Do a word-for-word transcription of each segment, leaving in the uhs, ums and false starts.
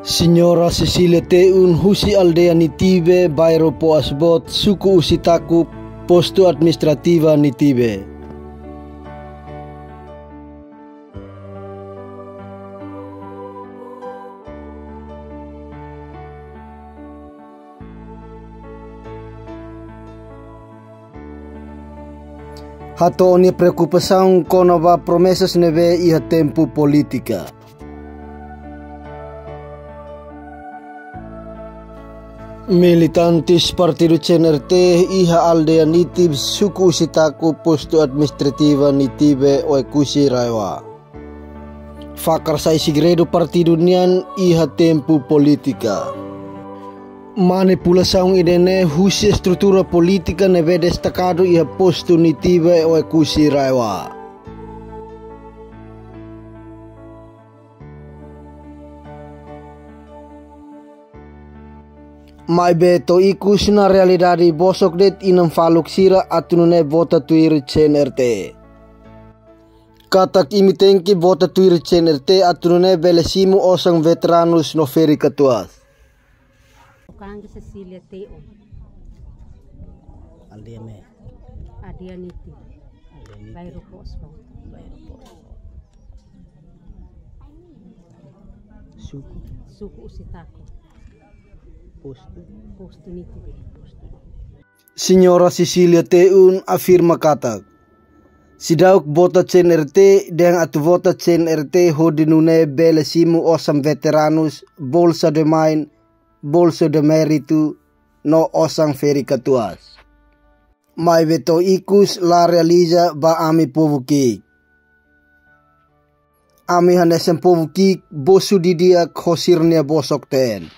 Señora Cecilia Teun husi aldeia Nitibe, bairru Poasbot, suku Usitaku, postu administrativa Nitibe. Hato'o nia preokupasaun kona-ba promesas ne'ebé iha tempu polítika. Militantes partidu C N R T iha aldeia Nitibe, suku Usitaku, postu administrativa Nitibe, Oekusi, RAEOA, fakar sai segredu partidu nian iha tempu polítika. Manipulasaun ida-ne'e husi estrutura polítika ne'ebé destakadu iha postu Nitibe, Oekusi, RAEOA. Maibé to'o ikus, na realidade, bosok de'it inan-faluk sira atu nune'e vota tuir C N R T. Katak imi tenke vota tuir C N R T atu nune'e bele simu osan veteranus no feri katuas. Kangi Cecilia Teun. Aldeia ne'e? Aldeia Nitibe. Aldeia Nitibe. Bairru Poasbot. Bairru Poasbot. Suku? Suku Usitaku. Postu? Postu Nitibe. Señora Cecilia Teun afirma katak seidauk vota C N R T, dehan atu vota C N R T hodi nune'e bele simu osan veteranus, bolsa de mãe, bolsa de mérito, no osan feri katuas. Maibé to'o ikus la realiza ba ami povu ki'ik. Ami hanesan povu ki'ik bosu didi'ak ho sira-nia bosok-teen.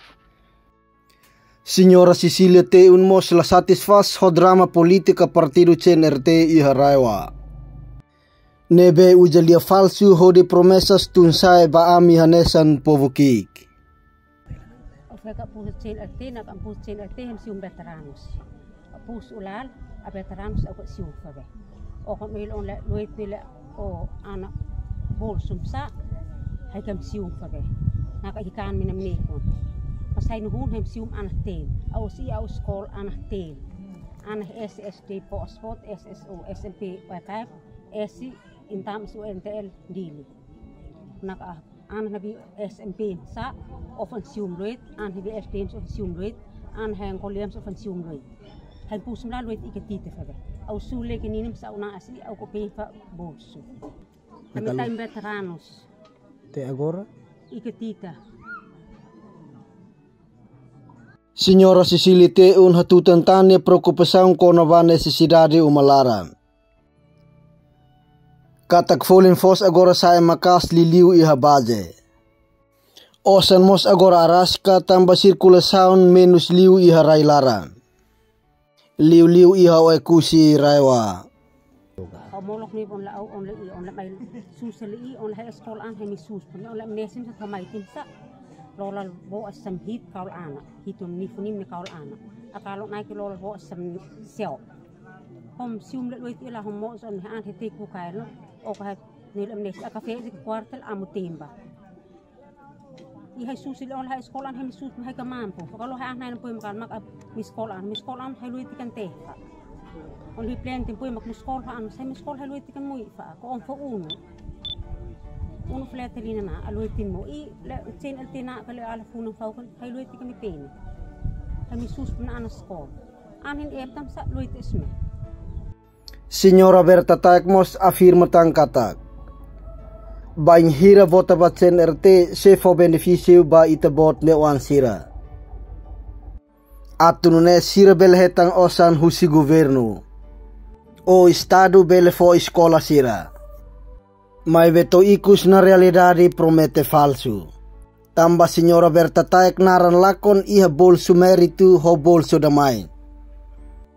Señora Cecilia Teun mós la satisfás ho drama polítika partidu C N R T iha RAEOA, ne'ebé uza lia falsu hodi promesas tun-sa'e ba ami hanesan povu ki'ik. Ó feka pusu C N R T, na kan pusu C N R T, hemu simu veteranus. Ó pusu ulal, a veteranus ó ka simu fali. Ó ka mil on le, luit mil ó ana bolsu sá, hemu simu fali. Na ka hikan mina mekon. Pasai nuhun hemu simu ana-teen. Ó sei ó eskola ana-teen. Ana S S D Poasbot, S S O, S M P, Y K F, S C, entaun S U N T L, Dili. Na ka ana ne'ebé S M P sá, ó fa'an simu luit, ana ne'ebé S D M sá, ó fa'an simu luit, ana hein koleam sá, ó fa'an simu luit. Hein pusu mla luit ika tita fali. Ó sule ke ninim sá, ó na asi, ó ko pe fa bolsu. Ami Nakalo. Tem veteranus. Até agora? Ika tita. Señora Cecilia Teun hatutan tan nia preokupasaun kona-ba nesesidade uma laran. Katak folin foos agora sa'e maka'as liuliu iha baze. Osan mós agora araska tanba sirkulasaun menus liu iha rai-laran. Liuliu iha Oekusi, RAEOA. Ó molok ni on la, ó on la i, on la mai susa la i, on la eskola an hemi sus. On la mesin sa tamai tim sa. Lola bo asam hit kaul ana. Hitum ni funim ni kaul ana. Akalo nai ke lola bo asam seo. Hom simu luit ila hom mo son an hete ku kailo. O ka ni la mesin aka fe di kuartel amu temba. I hai susi le on la eskola an hemi sus, hai ka mampu. Kalau hai an nai poi makal mak ab mi eskola an, mi eskola an hai luit ikan teh. On lui plan tim poi mak mi eskola an, sai mi eskola hai luit ikan mui fa. Ko on fo unu. Unu flat lina na, a luit tim mo. I le C N R T na ka le ala funu fau kan, hai luit ikan mi peni. Hai mi sus pun ana eskola. Anin eptam sa luit isme. Señora Berta Taek mós afirma tan katak bainhira vota ba C N R T sei fó benefísiu ba ita-boot nia oan sira. Atu nune'e sira bele hetan osan husi governu. Ou estadu bele fó eskola sira. Maibé to'o ikus na realidade promete falsu. Tanba señora Berta Taek naran lakon iha bolsu méritu ho bolsu da mãe.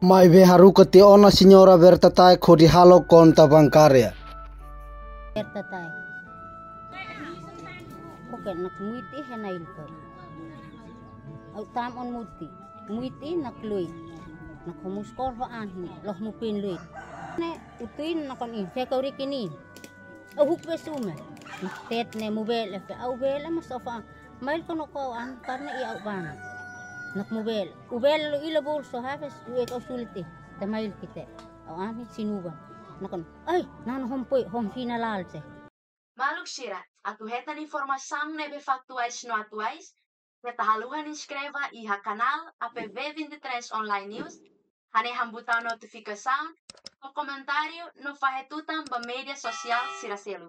Maibé haruka tiha ona señora Berta Taek hodi halo konta bankária. Berta Taek. Oke, nak muit iha na ilko. Au tam on muti. Muit i nak luit. Nak homu skol ho an hi. Loh mu pin luit. Ne utuin nakon in. Feka uri kini. Au huk be sume. Tet ne mu bele fe. Au bele mas ofa. Mail kona ko ami karena iha au bana. Nakonu bele. Ó bele lo ila bolsu habis, ó eka ó sulit. Te mail kita. Au ami sinuba. Nakonu, ai, nano hom poi, hom fina lal se. Maluk sira, atu hetan informasaun ne'ebé faktuais no atuais, keta haluha inskreve iha kanál A P V vinte e três Online News, hanehan butaun notifikasaun, fó komentáriu no fahe tutan ba média sosiál sira seluk.